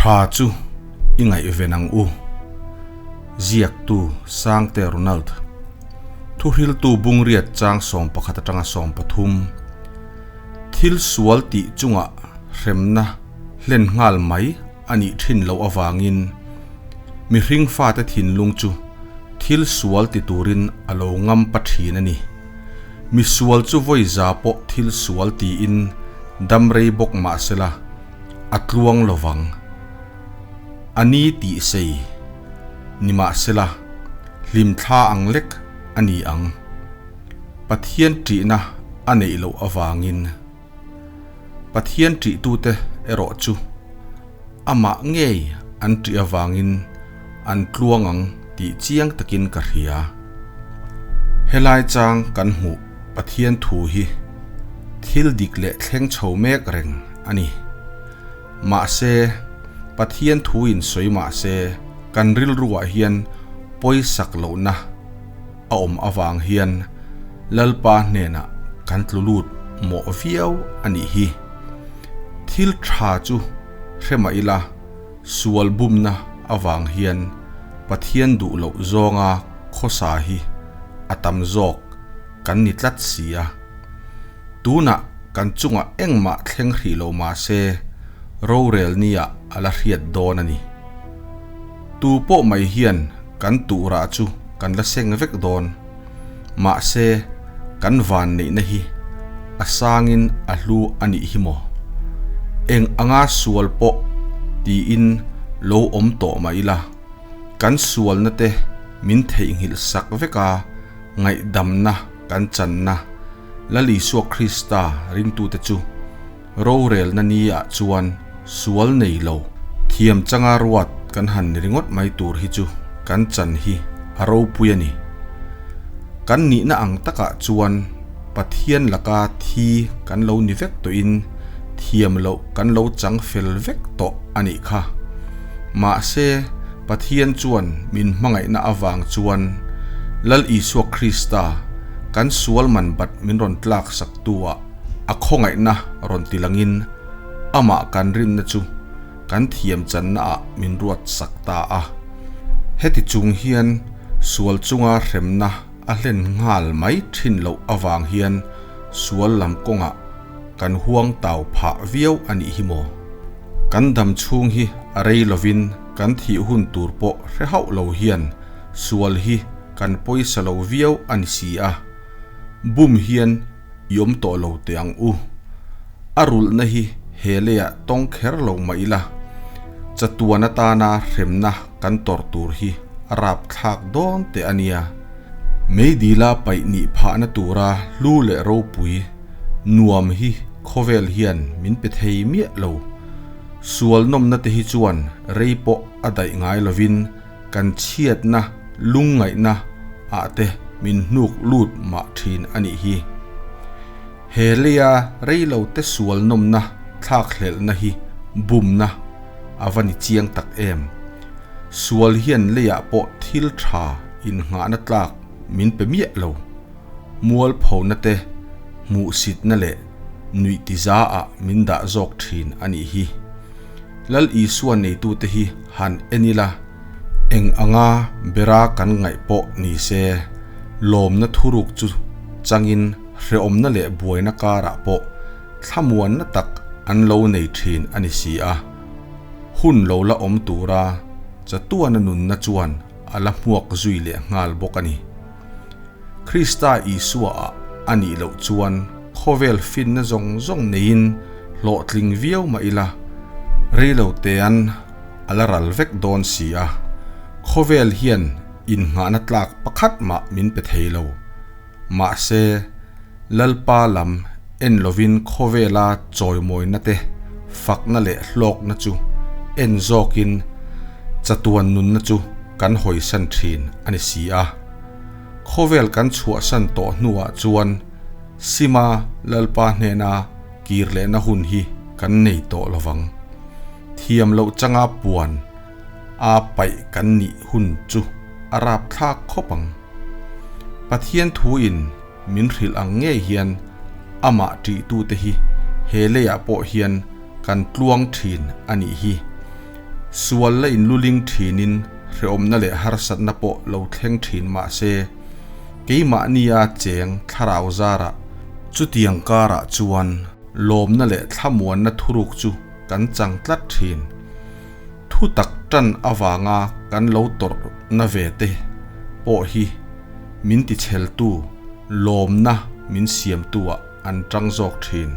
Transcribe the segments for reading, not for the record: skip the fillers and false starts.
Tha chu i ngaihven ang u. Ziaktu Sangte Ronald. Thuhriltu Bungriat chang 11 atanga 13. Thil sual tih chungah hremna hlen nghal mai a nih thin loh avangin mihring fate thinlung chu thil sual ti turin a lo ngam pa thin a ni. Misual chu vawi za pawh thil sual tiin dam rei bawk mah sela a tluang lo vang. A ni tih sei ni mah sela hlimthla ang lek a ni ang. Pathian ṭihna a neih loh avangin Pathian ṭihtute erawh chu amah ngei an ṭih avangin an tluang ang tih chiang takin ka hria. Helai chang kan hmuh Pathian thu hi thil dik leh thleng chho mek reng a ni. Mahse, Pathian thuin sawi mahse kan rilruah hian pawisak lohna a awm avang hian Lalpa hnenah kan tlu lut mawh viau a nih hi. Thil tha chu hre mah ila sual bumna avang hian Pathian duh loh zawnga khawsa hi a tam zawk kan ni tlat si a. Tunah kan chungah engmah thleng hrih lo mah se rorel nia a la hriat dawn a ni. Tu pawh mai hian kan tuhrah chu kan la seng vek dawn. Mahse, kan van neihna hi a sangin a hlu a nih hi maw? Eng anga sual pawh tiin lo awm tawh mah ila, kan sualna te min theihnghilh sak vek a, ngaihdamna kan channa Lal Isua Krista ringtute chu Rorelna ni ah chuan sual nei lo, thiam changa ruat kan han ni ringawt mai tur hi chu kan chan hi a ropui a ni. Kan nihna ang takah chuan Pathian laka thi kan lo ni vek tawhin thiam loh kan lo chang fel vek tawh a nih kha. Mahse, Pathian chuan min hmangaihna avang chuan Lal Isua Krista kan sual man bat min rawn tlak saktu ah A khawngaihna rawn ti langin amah kan rinna chu kan thiam channa ah min ruat sak ta a. Heti chung hian sual chunga hremna a hlen nghal mai thin loh avang hian sual lam kawngah kan huang tau phah viau a nih hi maw? Kan dam chhung hi a rei lovin kan thih hun tur pawh hre hauh lo hian sual hi kan pawisa lo viau a ni si a. Bum hian I awm tawh lo teh ang u. A rulhna hi he leiah tawng kher lo mah ila, chatuan atana hremna kan tawrh tur hi a rapthlak dawn teh a nia. Meidila paih nih phahna tura hlu leh ropui nuam hi khawvel hian min pe thei miah lo. Sual nawmna te hi chuan rei pawh a daih ngai lovin kan chhiatna lungngaihna ah te min hnuk lut mah thin a nih hi. He leia reilo te sual nawmna thlakhlelhna hi bumna a va ni chiang tak em. Sual hian leiah pawh thil tha innghahna tlak min pe miah lo. Mualphona te hmuhsitna leh nuih tiza ah min dah zawk thin a nih hi. Lal Isua neitute hi han en ila, eng anga bera kan ngaih pawh ni se, lawmna thuruk chu changin hrehawmna leh buaina karah pawh thlamuanna tak an lo nei thin a ni si a. Hun lo la awm tura chatuana nunna chuan a la hmuak zui leh nghal bawk a ni. Krista Isua ah a nih loh chuan khawvel finna zawng zawng neiin hlawhtling viau mah ila, reilo tean a la ral vek dawn si a, khawvel hian innghahna tlak pakhat mah min pe thei lo. Mahse, Lalpa lam en lovin khawvela chawimawina te, fakna leh hlawkna chu en zawkin chatuan nunna chu kan hawisan thin a ni si a. Khawvel kan chhuahsan tawh hnuah chuan Sima Lalpa hnena kir lehna hun hi kan nei tawh lovang. Thiam loh changa puan a paih kan nih hun chu a rapthlak khawp ang. Pathian thuin min hrilh ang ngei hian amah ṭihtute hi he leiah pawh hian kan tluang ṭhin a nih hi. Sual la inluling thinin hrehawmna leh harsatna pawh lo thleng thin mah se, keimahnia cheng thlarau zarah chutiang karah chuan lawmna leh thlamuanna thuruk chu kan chang tlat thin. Thu tak tan avanga kan lo tawrhna ve te pawh hi min ticheltu, lawmna min siamtu-ah an tang zawk thin.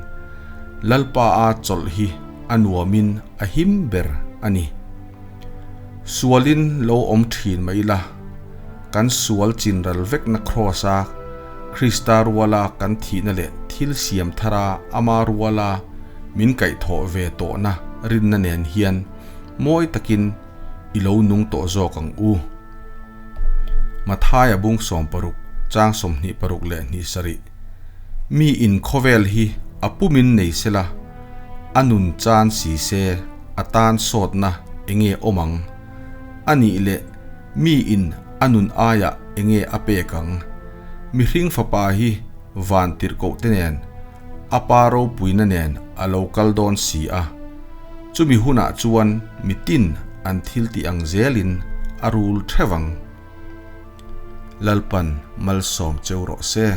Lalpa a chawlh hi a nuamin a him ber a ni. Sualin lo awm thin mai ila, kan sual chinral vekna Kraws-a Krista ruala kan thihna leh thil siam thara ama ruala min kaihthawh ve tawhna rinna nen hian mawi takin i lo nung tawh zawk ang u. Mathaia bung 60 chang 26 leh 27. Mi in khawvel hi a pumin nei sela, a nun chan si se a tan sawtna enge awm ang? A nih leh mi in a nun aiah enge a pek ang? Mihring fapa hi van tirhkoh te nen, a pa ropuina nen a lo kal dawn si a. Chumi hunah chuan mitin an thil tih ang zelin a rul theuh ang. Lalpan malsawm cheu rawh se.